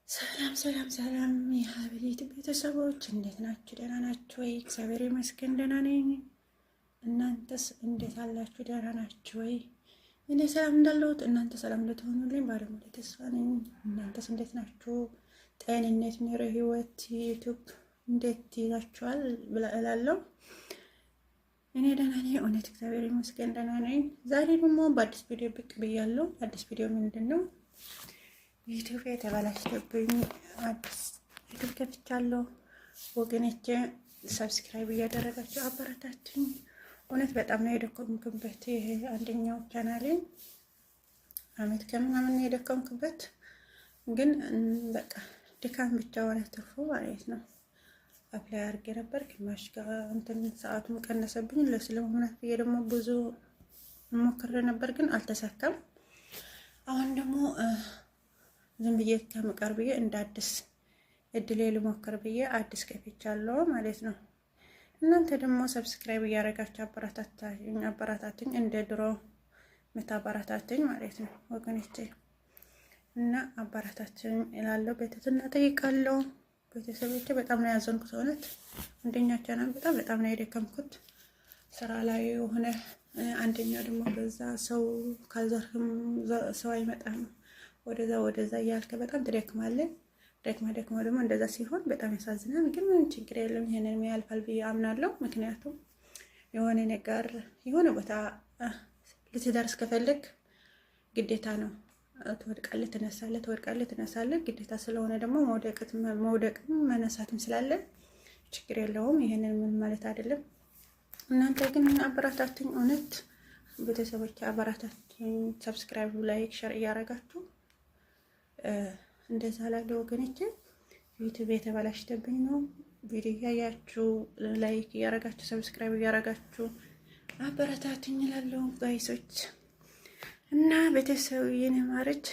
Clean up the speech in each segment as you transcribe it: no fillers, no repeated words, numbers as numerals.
ሰላም ሰላም ሰላም የሀብል ቤተሰቦች እንዴት ናችሁ? ደህና ናችሁ ወይ? እግዚአብሔር ይመስገን ደህና ነኝ። እናንተስ እንዴት አላችሁ? ደህና ናችሁ ወይ? እኔ ሰላም እንዳለሁት እናንተ ሰላም እንደትሆኑልኝ ባለሙሉ ተስፋ ነኝ። እናንተስ እንዴት ናችሁ? ጤንነት፣ ኑሮ፣ ህይወት፣ ዩቱብ እንዴት ይዛችኋል እላለሁ። እኔ ደህና ነኝ፣ እውነት እግዚአብሔር ይመስገን ደህና ነኝ። ዛሬ ደግሞ በአዲስ ቪዲዮ ብቅ ብያለሁ። አዲስ ቪዲዮ ምንድን ነው? ዩቱብ የተበላሽብኝ አዲስ ዩቱብ ከፍቻለሁ። ወገኖቼ subscribe እያደረጋችሁ አበረታችኝ። እውነት በጣም ነው የደከምኩበት። ይሄ አንደኛው ቻናሌን አመት ከምናምን ነው የደከምኩበት፣ ግን በቃ ድካም ብቻ ሆነ ትርፉ ማለት ነው። Apply አድርጌ ነበር፣ ግማሽ ጋር እንትን ሰዓቱም ቀነሰብኝ። ለስለመሆናት ብዬ ደግሞ ብዙ ሞክሬ ነበር፣ ግን አልተሳካም። አሁን ደግሞ ዝም ብዬ ከምቀር ብዬ እንደ አዲስ እድሌ ልሞክር ብዬ አዲስ ከፍቻለሁ ማለት ነው። እናንተ ደግሞ subscribe እያደረጋችሁ አበረታቱኝ፣ እንደ ድሮ የምታበረታቱኝ ማለት ነው ወገኖቼ፣ እና አበረታቱኝ እላለሁ። በትህትና እጠይቃለሁ። ቤተሰቦቼ በጣም ነው ያዘንኩት። እውነት አንደኛ ቻናል በጣም በጣም ነው የደከምኩት ስራ ላይ የሆነ አንደኛው ደግሞ በዛ ሰው ካልዘርህም ሰው አይመጣም። ወደዛ ወደዛ እያልከ በጣም ትደክማለህ። ደክማ ደክማ ደግሞ እንደዛ ሲሆን በጣም ያሳዝናል። ግን ምንም ችግር የለም፣ ይሄንን ያልፋል ብዬ አምናለሁ። ምክንያቱም የሆነ ነገር የሆነ ቦታ ልትደርስ ከፈለግ ግዴታ ነው ትወድቃለህ፣ ትነሳለህ፣ ትወድቃለህ፣ ትነሳለህ። ግዴታ ስለሆነ ደግሞ መውደቅም መነሳትም ስላለ ችግር የለውም። ይሄንን ምን ማለት አይደለም። እናንተ ግን አበረታቱኝ፣ እውነት ቤተሰቦች አበረታቱኝ። Subscribe፣ like፣ share እያደረጋችሁ እንደዛ ላለ ወገኖቼ ዩቲዩብ የተበላሽተብኝ ነው። ቪዲዮ እያያችሁ like እያረጋችሁ subscribe እያረጋችሁ አበረታቱኝ እላለሁ guys ኦች እና ቤተሰብ የኔ ማረች።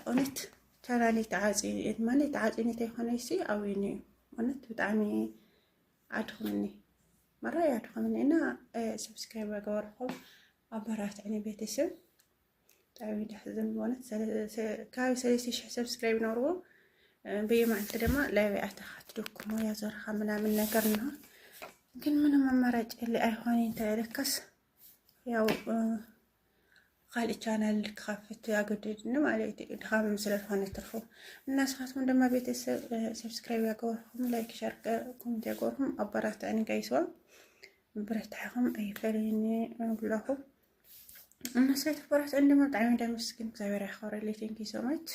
እውነት ቻናሌ ተዓፂ ማለት ተዓፂኒ ተይኮነይሲ ኣብዩኒ እዩ። እውነት ብጣዕሚ ኣድኽምኒ፣ መራይ ኣድኽምኒ እና subscribe ገበርኩም ኣበራትዕኒ ቤተሰብ። ብጣዕሚ ደሕዝን እውነት። ከባቢ 3000 subscribe ነርዎ፣ በየመዓልቲ ድማ live ኣተኻ ትደክሞ ያዘርኻ ምናምን ነገር ነው። ግን ምንም አማራጭ የለ፣ ኣይኮነ እንተለካስ ያው ካልእ ቻናል ክኸፍት ኣገደድኒ ማለት እዩ፣ ድኻም ስለዝኾነ ትርፉ። እና ንስኻትኩም ድማ ቤተሰብ subscribe ያገበርኩም፣ like፣ share፣ comment ያገበርኩም ኣበራትዕኒ guys ዋ፣ ብረታሕኹም ኣይፈለየኒ ብለኹም እና ስለተበራትዕኒ ድማ ብጣዕሚ ደመስግን። እግዚአብሔር ያኽብረለይ። Thank you so much.